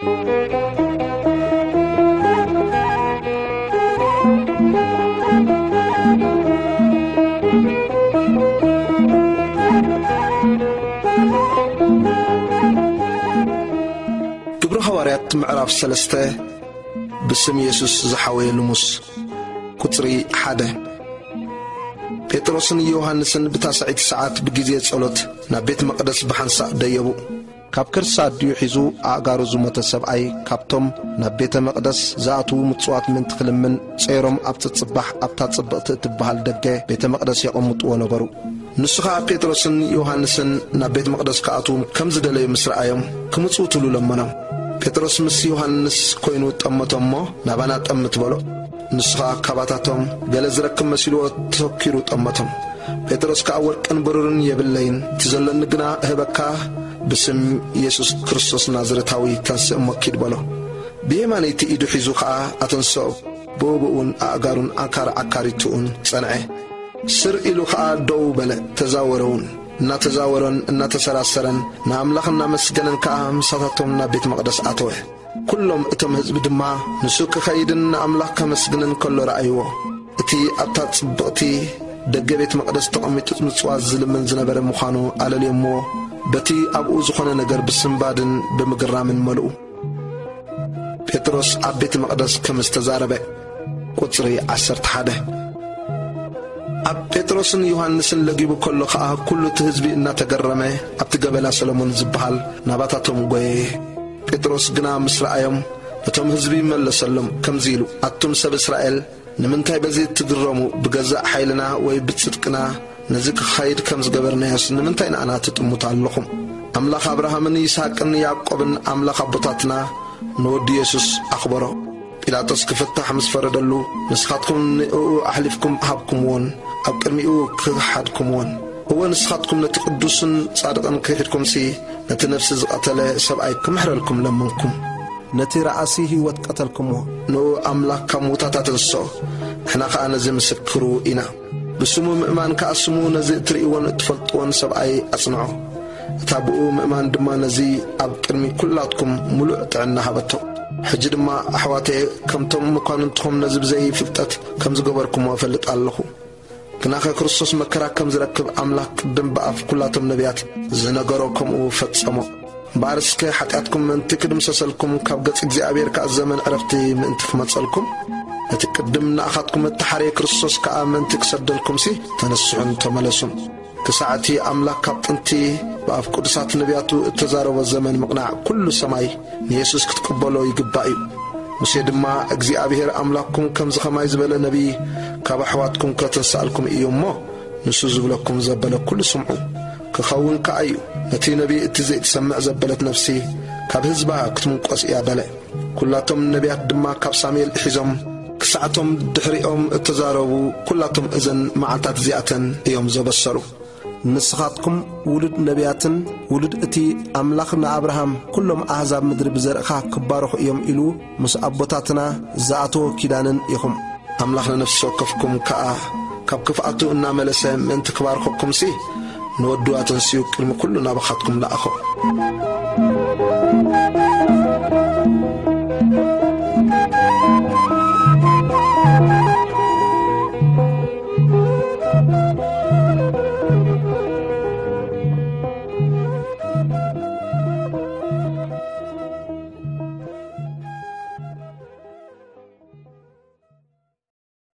ግብሪ ሃዋርያት ምዕራፍ ሰለስተ። ብስም የሱስ ዝሓወየ ልሙስ። ቁጽሪ ሓደ። ጴጥሮስን ዮሃንስን ብታስዐይቲ ሰዓት ብግዜ ጸሎት ናብ ቤት መቕደስ ብሓንሳእ ደየቡ። ካብ ከርሲ ኣዲኡ ሒዙ ኣእጋሩ ዝሞተ ሰብኣይ ካብቶም ናብ ቤተ መቕደስ ዝኣትዉ ምጽዋት ምእንቲ ክልምን ጸይሮም ኣብ ትጽባሕ ኣብታ ጽብቕቲ እትበሃል ደገ ቤተ መቕደስ የቐምጥዎ ነበሩ። ንሱ ኸኣ ጴጥሮስን ዮሃንስን ናብ ቤት መቕደስ ክኣትዉ ከም ዝደለዩ ምስ ረኣዮም፣ ክምጽኡ ትብሉ ለመኖም። ጴጥሮስ ምስ ዮሃንስ ኰይኑ ጠመቶም እሞ፣ "ናባና ጠምት" በሎ። ንሱ ኸኣ ካባታቶም ገለ ዝረክብ መሲልዎ ተሰኪሩ ጠመቶም። ጴጥሮስ ከኣ፣ "ወርቅን ብሩርን የብለይን፣ እቲ ዘሎኒ ግና እህበካ፣ ብስም የሱስ ክርስቶስ ናዝሬታዊ ተንስእ እሞ ኪድ" በሎ። ብየማነይቲ ኢዱ ሒዙ ኸኣ ኣተንስኦ። ብኡ ብኡን ኣእጋሩን ኣካር ዓካሪቱኡን ጸንዐ። ስር ኢሉ ኸኣ ደው በለ፣ ተዛወረ እውን። እናተዛወረን እናተሰራሰረን ንኣምላኽ እናመስገነን ከኣ ምሳታቶም ናብ ቤት መቕደስ ኣተወ። ኩሎም እቶም ህዝቢ ድማ ንሱ ክኸይድን ንኣምላኽ ከመስግንን ከሎ ረኣይዎ። እቲ ኣብታ ጽብቕቲ ደገ ቤት መቕደስ ተቐሚጡ ምጽዋት ዝልምን ዝነበረ ምዃኑ ኣለልዮምዎ። በቲ ኣብኡ ዝኾነ ነገር ብስንባድን ብምግራምን መልኡ። ጴጥሮስ ኣብ ቤት መቕደስ ከም ዝተዛረበ። ቁጽሪ ዓሰርተ ሓደ። ኣብ ጴጥሮስን ዮሃንስን ለጊቡ ከሎ ኸኣ፣ ኩሉ እቲ ህዝቢ እናተገረመ፣ ኣብቲ ገበላ ሰሎሞን ዝበሃል ናባታቶም ጐየየ። ጴጥሮስ ግና ምስ ረኣዮም፣ ነቶም ህዝቢ መለሰሎም፣ ከምዚ ኢሉ፣ "ኣቱም ሰብ እስራኤል፣ ንምንታይ በዚ ትግረሙ? ብገዛእ ሓይልና ወይ ብጽድቅና ነዚ ክኻይድ ከም ዝገበርናዮስ፣ ንምንታይ ንኣና ትጥምቱ ኣለኹም? ኣምላኽ ኣብርሃምን ይስሃቅን ያዕቆብን ኣምላኽ ኣቦታትና ንወዱ የሱስ ኣኽበሮ። ጲላጦስ ክፍታሕ ምስ ፈረደሉ፣ ንስኻትኩም ንእኡ ኣሕሊፍኩም ሃብኩምዎን ኣብ ቅድሚኡ ክሓድኩምዎን። እወ፣ ንስኻትኩም ነቲ ቅዱስን ጻድቕን ክሒድኩምሲ፣ ነቲ ነፍሲ ዝቐተለ ሰብኣይ ክምሕረልኩም ለመንኩም። ነቲ ረኣሲ ህይወት ቀተልኩምዎ። ንኡ ኣምላኽ ካብ ምዉታት ኣተንስኦ፣ ንሕና ኸኣ ነዚ ምስክሩ ኢና። ብስሙ ምእማን ከኣ ስሙ ነዚ እትርእይዎን እትፈልጥዎን ሰብኣይ ኣጽንዖ። እታ ብኡ ምእማን ድማ ነዚ ኣብ ቅድሚ ኵላትኩም ምሉእ ጥዕና ሃበቶ። ሕጂ ድማ ኣሕዋተየ፣ ከምቶም መኳንንትኹም ነዚ ብዘይ ፍልጠት ከም ዝገበርኩምዎ እፈልጥ ኣለኹ። ግናኸ ክርስቶስ መከራ ከም ዝረክብ ኣምላኽ ቅድም ብኣፍ ኵላቶም ነቢያት ዝነገሮ ከምኡ ፈጸሞ። እምበኣር እስከ ሓጢኣትኩም ምእንቲ ክድምሰሰልኩም፣ ካብ ገጽ እግዚኣብሔር ከኣ ዘመን ዕረፍቲ ምእንቲ ክመጸልኩም፣ ነቲ ቅድም ንኣኻትኩም እተሓርየ ክርስቶስ ከኣ ምእንቲ ክሰደልኩምሲ፣ ተነስሑን ተመለሱን። ክሳዕ እቲ ኣምላኽ ካብ ጥንቲ ብኣፍ ቅዱሳት ነቢያቱ እተዛረቦ ዘመን ምቕናዕ ኩሉ ሰማይ ንየሱስ ክትቅበሎ ይግባእ እዩ። ሙሴ ድማ፣ እግዚኣብሔር ኣምላኽኩም ከምዚ ኸማይ ዝበለ ነቢይ ካብ ኣሕዋትኩም ከተንስኣልኩም እዩ እሞ፣ ንሱ ዝብለኩም ዘበለ ኩሉ ስምዑ። ክኸውን ከኣ እዩ፣ ነቲ ነቢይ እቲ ዘይትሰምዕ ዘበለት ነፍሲ ካብ ህዝባ ክትምንቆስ እያ በለ። ኩላቶም ነቢያት ድማ ካብ ሳሙኤል ሒዞም ክሳዕቶም ድሕሪኦም እተዛረቡ ኩላቶም እዘን መዓልታት እዚኣተን እዮም ዘበሰሩ። ንስኻትኩም ውሉድ ነቢያትን ውሉድ እቲ ኣምላኽ ንኣብርሃም፣ "ኩሎም ኣህዛብ ምድሪ ብዘርእኻ ክባረኹ እዮም" ኢሉ ምስ ኣቦታትና ዝኣተዎ ኪዳንን ኢኹም። ኣምላኽ ንነፍሲ ወከፍኩም ከኣ ካብ ክፍኣቱ እናመለሰ ምእንቲ ክባርኸኩምሲ፣ ንወዱ ኣተንስኡ ቅድሚ ኩሉ ናባኻትኩም ለኣኾ።